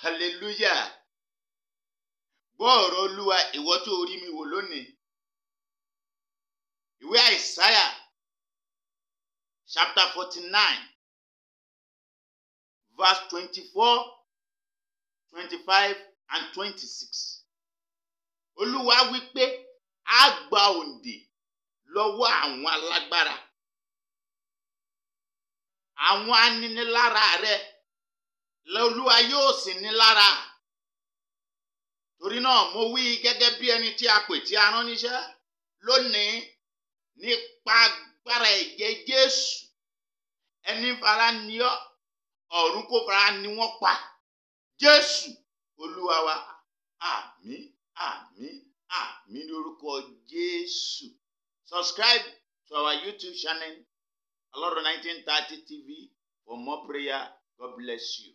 Hallelujah. Gbọ́ ọ̀rọ̀ Olúwa, ìwọ tó rí mi wò lónìí. Ìwé Àìsáyà chapter 49 verse 24, 25 and 26. Olúwa wí pé a gba òǹdè lọ́wọ́ àwọn alágbára. Àwọn aninilára rẹ lọ́lúwa yóò sì ní lára. Torí náà mo wí gẹ́gẹ́ bí ẹni tí a pè tí a rán níṣẹ́ lónìí nípa agbára ẹ̀jẹ̀ Jésù. Ẹni fara ni ọ́, ọ̀run kó fara ni wọ́n pa. Jésù Olúwa wa, àmín, àmín, àmín lórúkọ Jésù. Subscribe to our YouTube channel, Ọlọ́run 1930 TV, for more prayer. God bless you.